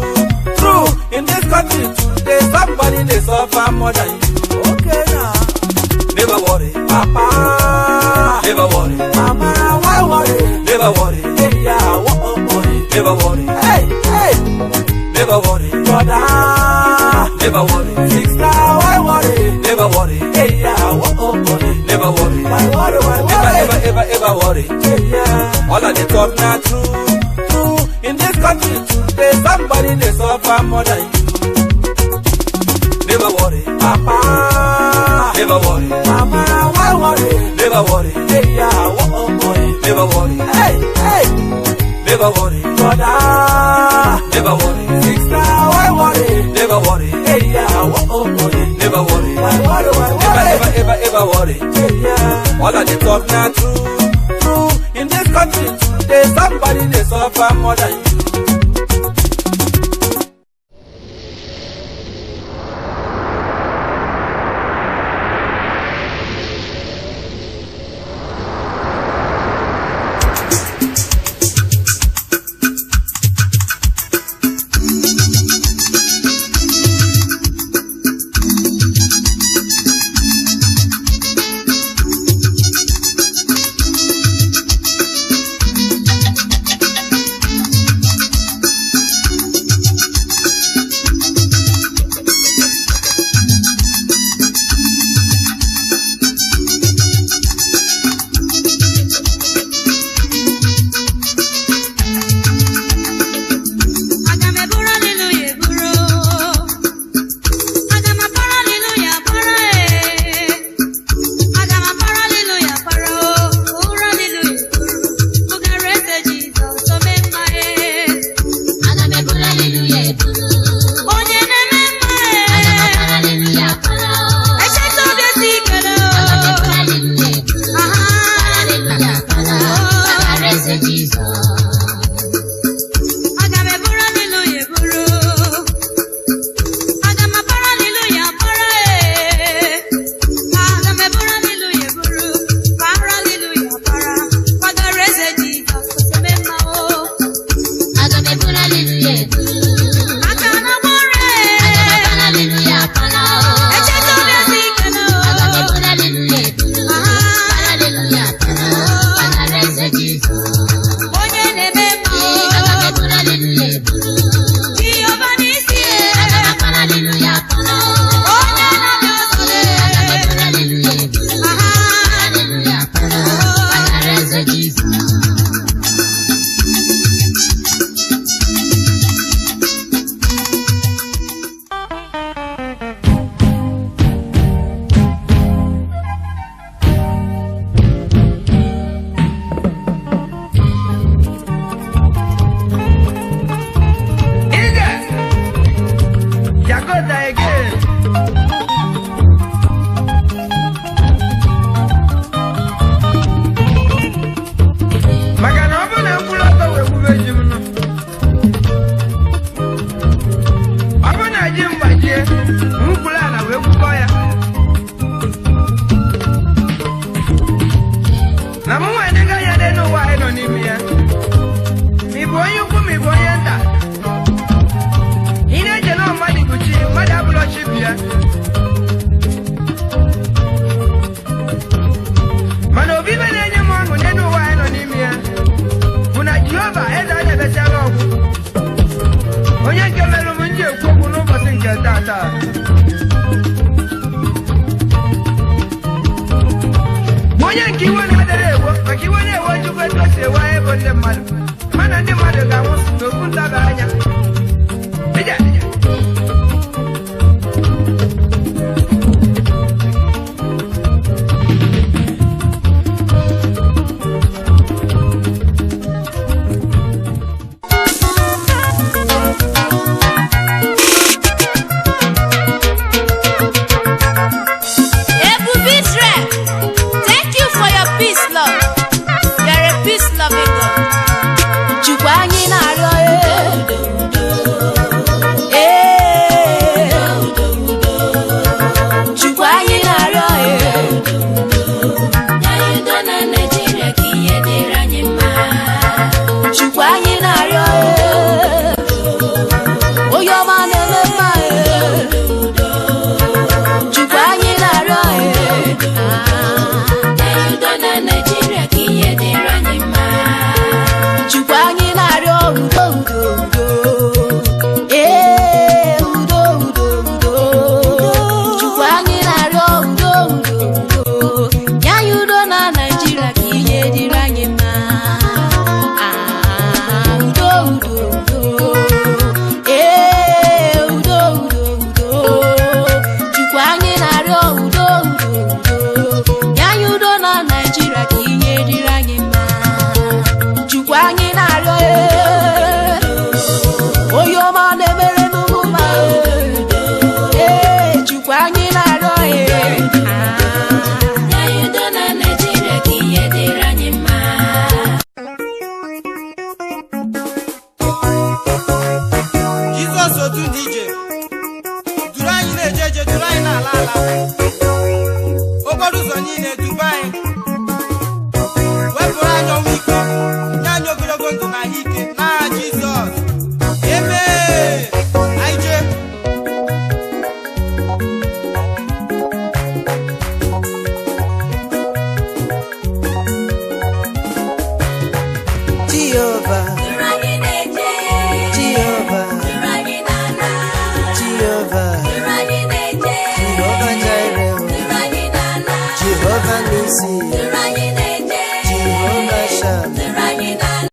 true. In this country today, somebody dey suffer more than you. Okay now. Never worry, Papa. Never worry, Mama, why worry? Never worry, yeah, yeah. Oh, oh, never worry, hey, hey. Never worry, brother. Never worry, sister. Why worry? Never worry, yeah, yeah. Oh, oh, never worry, why worry? Why worry? Never, ever, ever, ever worry, yeah, yeah. All of the talk na true, true. In this country today, somebody dey suffer more than you. Never worry, Papa. Never worry, Mama, Never worry, hey, yeah, oh, oh, oh, never worry, hey, hey, never worry, brother, never worry, sister, why worry? Never worry, hey, yeah, oh, oh, oh, never worry, why worry, why worry? Never, ever, ever, ever worry, hey, yeah. All of the talk now true, true. In this country today, somebody they suffer more than you. Aga m eburu hallelujah eburu. Aga m akpọrọ hallelujah akpọrọ ee. Aga m akpọrọ hallelujah akpọrọ o. Buru hallelujah eburu. Bugara eze Jizọs ome mma ee. Aga m eburu hallelujah eburu. Onye na-eme mma ee. Aga m akpọrọ hallelujah akpọrọ. Echeta obi esi ikele o. Aga m eburu hallelujah eburu. Aha. Hallelujah akpọrọ. Akara eze Jizọs. Aga m eburu hallelujah eburu. Aga m akpọrọ hallelujah akpọrọ ee. Aga m eburu hallelujah eburu. Kpara hallelujah akpara. Kwagara eze Jizọs ome mma o. Aga m eburu hallelujah eburu. Aka na-agba ọrịa Aga m ee. akpọrọ hallelujah akpọrọ. Echeta obi esi ikele o. Aga m eburu hallelujah eburu. Aha. Hallelujah akpọrọ. Akara eze Jizọs. Onye na-eme mma o. Aga m eburu hallelujah eburu. Jehova n'isi ee. Aga m akpọrọ hallelujah akpọrọ. Onye na-abịa ọzọ ee. Aga m eburu hallelujah eburu. Aha. Hallelujah akpọrọ. Akara eze Jizọs. Ije! Jakota again. Maka na ọ bụrụ na mkpụrụ ọtọ wee gwube ji m nụ. Ọ bụrụ na ji m gbajie, mkpụrụ ala wee gwukọ ya. Na mụ nwa ndị ya dị n'ụwa anyị nọ n'ime ya. Ma ị bụ onye ukwu ma ị bụ onye nta. Ị na-eche na mmadụ bụ chi, mmadụ abụrọ chi bụ ya. Mana obi ibe na-enye m ọṅụ n'elu ụwa anyị nọ n'ime ya bụ na Jehova eze a na-ebesiala ọgwụ, onye nke mere m nji ekwu okwu n'ụbọchị nke tata. Bụ onye nke iwe na-adịrị ewo, maka iwe na-ewe Chukwu etu o si ewe anyị bụ ndị mmadụ, mana ndị mmadụ ga-anwụ n'okwu ntaba anya. Ije, ije. Ebube Israel, thank you for your peace, Lord. You are a peace loving God. Chukwu anyị na-arịọ ee. Ee. Chukwu anyị na-arịọ ee. Nye anyị udo na Naịjirịa ka ihe dịrị anyị mma. Chukwu anyị na-arịọ ee. Onye ọma na-eme mma ee. Chukwu anyị na-arịọ ee. Nye anyị udo na Naịjirịa ka ihe dịrị anyị mma. Chukwu anyị na-arịọ udo udo udo ee udo udo udo. Chukwu anyị na-arịọ udo udo udo, nye anyị udo na Naịjirịa ka ihe dịrị anyị mma. Ah, udo udo udo ee udo udo udo. Chukwu anyị na-arịọ udo udo udo, nye anyị udo na Naịjirịa. Otu ndị ije duru anyị na-eje eje, duru anyị na-ala ala.